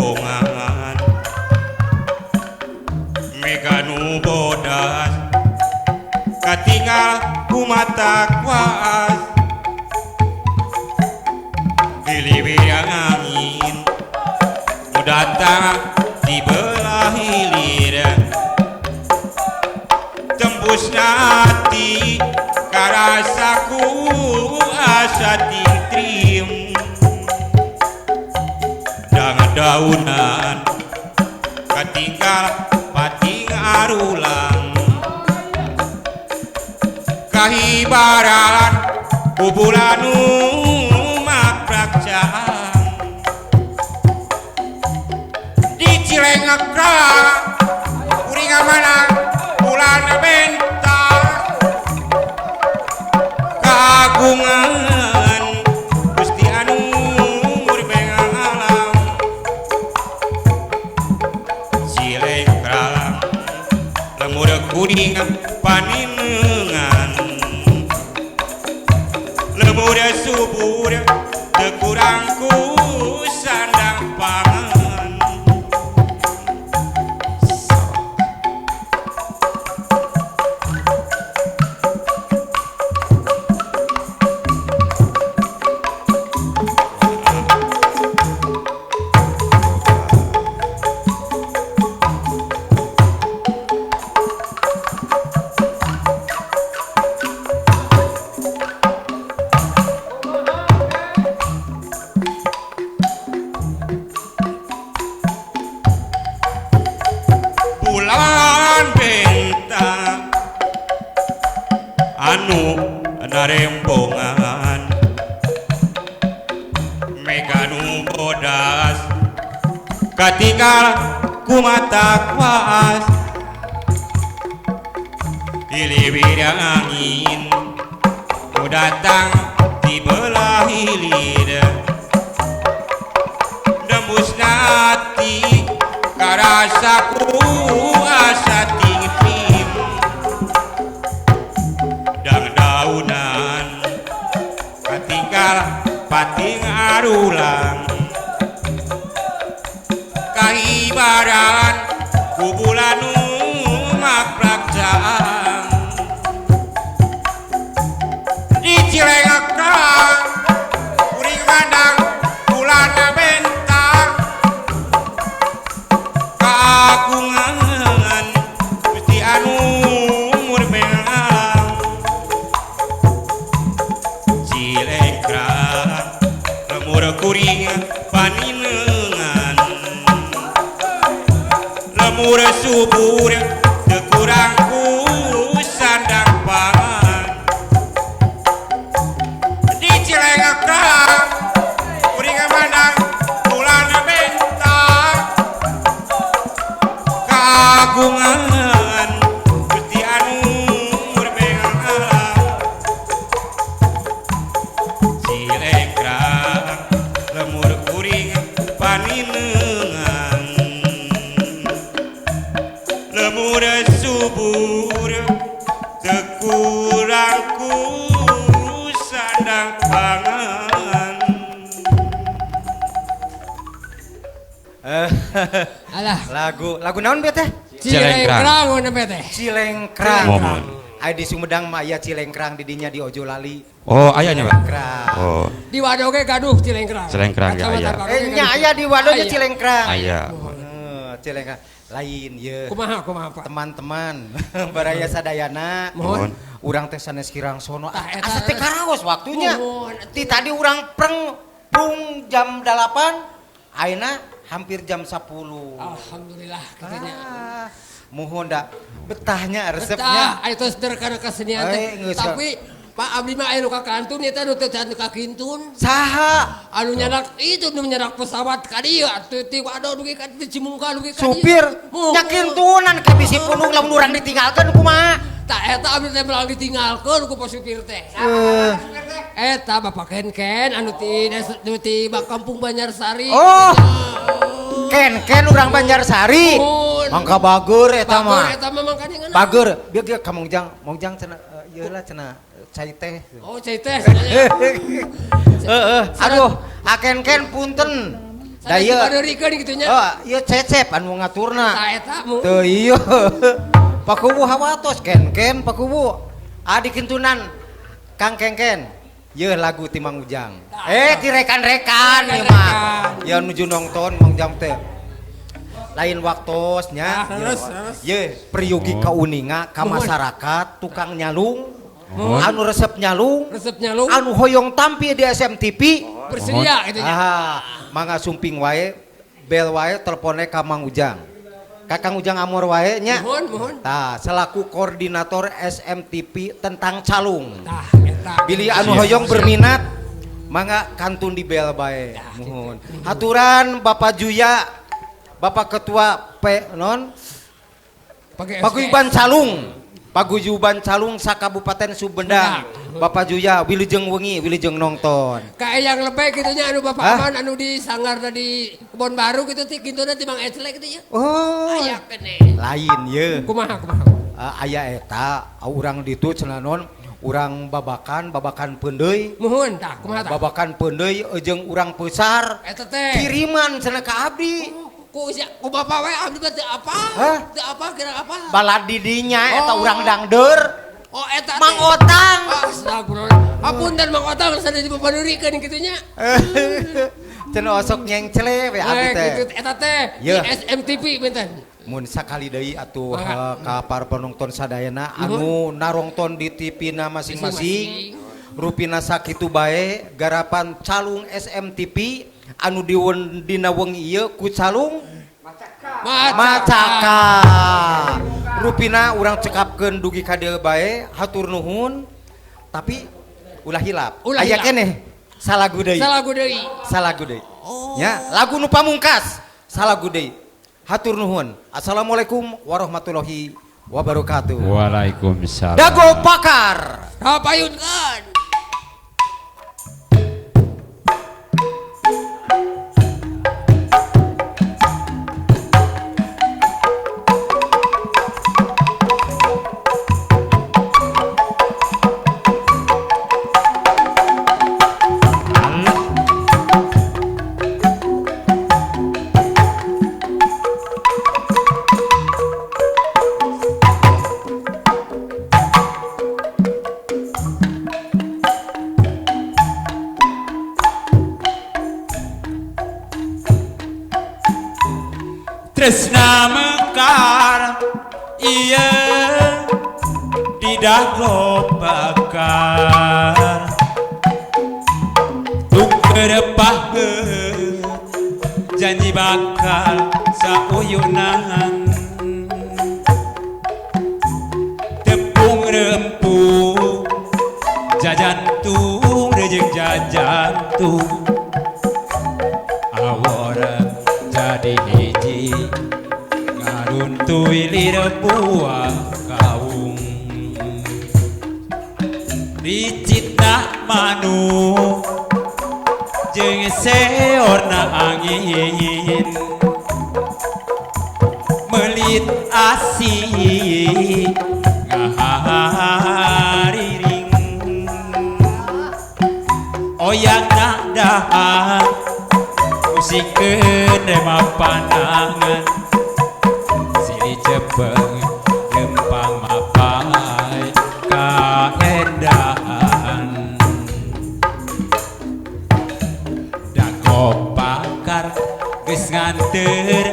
Narembongan mega nu bodas katinggal ku mata kuas diliwir angin nu datang di belah hilir tembus hati karasaku asa tingtrim dangan daunan katinggal pating arulang kahibaran bubulanu makrakcaan di Cilengkrang kuring amanah bulan bentang kagungan Gusti anu murbeng alam Cilengkrang lemur kuring paninengan lemur subur teu kurang ku sandang pangan. Bulan bentang anu narembongan mega nu bodas katinggal ku mata kuas diliwir angin nu datang di belah hilir nembus hati karasaku asa tingtim dang daunan katinggal pating arulang kahibaran kubulanu makrakcaan di Cilengkrang kuring mandang bulan bentang kagungan Gusti anu murbeng alam Cilengkrang lemur kuring paninengan lemur subur teu kurang ku sandang pangan di Cilengkrang kuring mandang bulan bentang kagungan Gusti anu murbeng alam Cilengkrang lemur kuring paninengan lemur subur teu kurang ku sandang pangan. Alah, Lagu naon be teh? Cilengkrang ngono be teh. Cilengkrang. Mohon. Aya di Sumedang mah aya Cilengkrang di dinya di Ojolali. Oh, aya nya, Pak. Cilengkrang. Oh, Di Wado ge gaduh Cilengkrang. Cilengkrang ge Kacamata aya. Baru Eh ge nya gaduh. aya di Wado nya Aya. Cilengkrang. Aya. Cilengkrang. Lain ye. Kumaha kumaha Pak? Teman-teman baraya sadayana. Mohon. Urang teh sanes kirang sono. Tah, eta. Asa teh karaos waktunya. Mohon. Ti tadi urang preng prung jam 8, ayeuna hampir jam 10. Alhamdulillah katanya. Ah, muhun da betahnya resepnya. Betah, aya tos kana kesenian teh. Eh, geus. Tapi Pak abdi mah aya nu ka kantun eta nu teu can ka kintun. Saha? Anu nyadak itu nu nyadak pesawat ka dieu atuh ti Wado dugi ka ti Cimungka dugi ka dieu. Supir Muhun. nyakintunan ka bisi punung lamun urang ditinggalkeun kumaha? Tah eta abdi teh melang ditinggalkeun ku Pak supir teh. Eh, Eta Bapak Ken-Ken anu ti nu ti Kampung Banjarsari. Oh. Ken Ken urang Banjarsari. Muhun. Mangka bager eta Bager mah. eta mah mangkanya ngeunah. Bager, bieu ge ka Mongjang, Mongjang cenah ieu lah cenah cai teh. Oh, cai teh cenah. Heeh. Aduh, aken Ken punten. Da ieu. Sanes kitu nya. Oh, ieu Cecep anu ngaturna. Tah eta mu. Teu ieu. Pak Kuwu hawatos ken-ken Pak Kuwu. Adi kintunan Kang Kengken. Yeuh lagu ti Mang Ujang. Ti rekan-rekan ieu mah. Ya nuju nonton Mang Ujang teh. Lain waktos nya. Yeuh priyogi kauninga ka masyarakat tukang nyalung. Anu resep nyalung, anu hoyong tampil di SMTV bersedia gitu nya. Ah, mangga sumping wae, bel wae teleponnya ka Mang Ujang. Ka Kang Ujang Amor wae nya. Muhun, muhun. Tah, selaku koordinator SMTV tentang calung. Tah, eta. Bilih anu hoyong berminat mangga kantun di bel bae. Muhun. Haturan Bapak Juya, Bapak Ketua P non Paguyuban Calung. Paguyuban Calung sakabupaten Sumedang. Bapak Juya wilujeng wengi wilujeng nonton. Kayak yang lebih gitu nya anu Bapak Aman anu di sanggar tadi Kebon Baru gitu ti kintuna ti Mang Ecle gitu nya. Oh. Aya keneh. Lain ye. Kumaha kumaha. Aya eta urang ditu cenah non urang babakan babakan peundeuy. Muhun tah kumaha tah. Babakan peundeuy jeung urang peusar. Eta teh. Kiriman cenah ka abdi. Ku sia ku bapak we abdi teh apa? Teu apa kira apa? Balad didinya eta urang dangdeur. Oh eta Mang Otang. Astagfirullah. Apunten Mang Otang sanes dipapanurikeun kitu nya. Cenah osok nyengcle we abdi teh. Kitu eta teh di SMTV benten. Mun sakali deui atuh ka para penonton sadayana anu narongton di TV-na masing-masing. Rupina sakitu bae garapan Calung SMTV anu dina wengi ieu ku Calung Macaka. Rupina urang cekapkeun dugi ka dieu bae hatur nuhun tapi ulah hilap. Aya keneh salagu deui. Salagu deui. Salagu deui. Nya, lagu nu pamungkas salagu deui. Hatur nuhun. Assalamualaikum warahmatullahi wabarakatuh. Waalaikumsalam. Dago pakar. Kapayunkan. Tresna mekar iya tidak bakar tuker pahe janji bakal sauyunan tepung rempu jajantung rejeng jajantung awara jadi hiji ngaruntui lieur buah kaung ricitna manuk jeung seorna angin melit asih ngahariring oyakna dahar musikeun rema panangan silih cepeng lempang mapai kaendahan dago pakar geus nganteur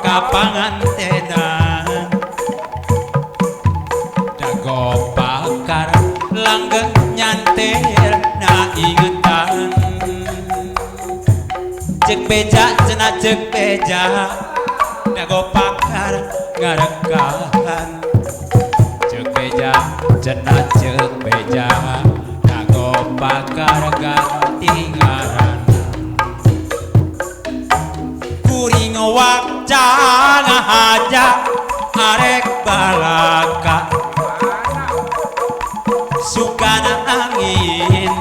ka pangantenan dago pakar langgeng nyanter na ingetan cek beja cenah cek beja dago pakar ngarekahan cek beja cenah cek beja dago pakar ganti ngaran kuring wakca ngahaja arek balaka sukana angin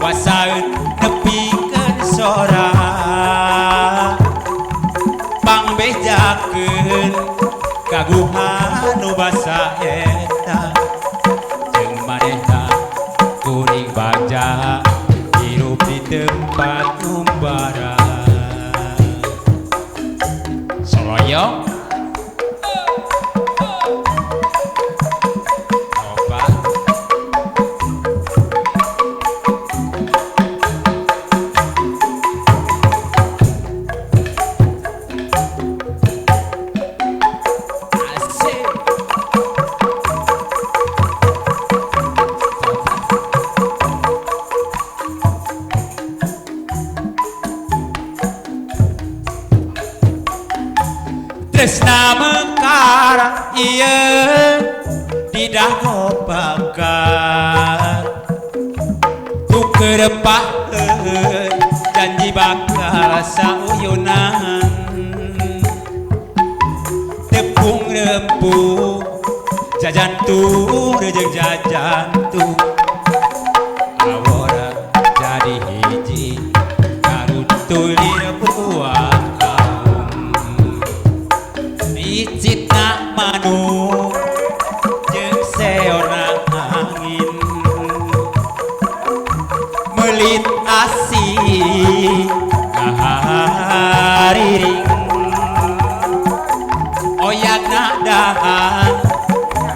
wasaeun nepikeun sora pangbejakeun kaguhan nu basa eta jeung manehna kuring bagja hirup di tempat umbara. Soloyong Opa Asik. Tresna mekar ieu didago bakar tuker paheun janji bakal sauyunan tepung rempung jajan tuh jeung jajan tuh awora jadi hiji karuntul buah kaum Ricitna manuk jeung seorna angin melit asih ngahariring oyagna dahan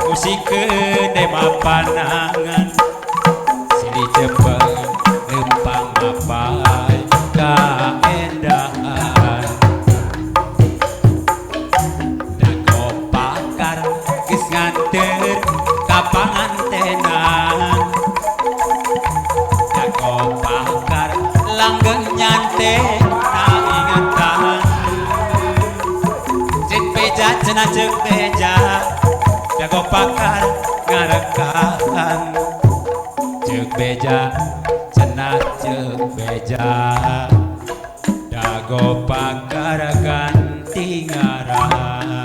musikeun dema panangan silih jepeng lempang mapai kaendahan Dago pakar geus nganteur ka pangantenan Dago pakar langgeng nyante na ingetan Ceuk beja cenah ceuk beja Dago pakar ngarekan Ceuk beja cenah ceuk beja Dago pakar ganti ngaran.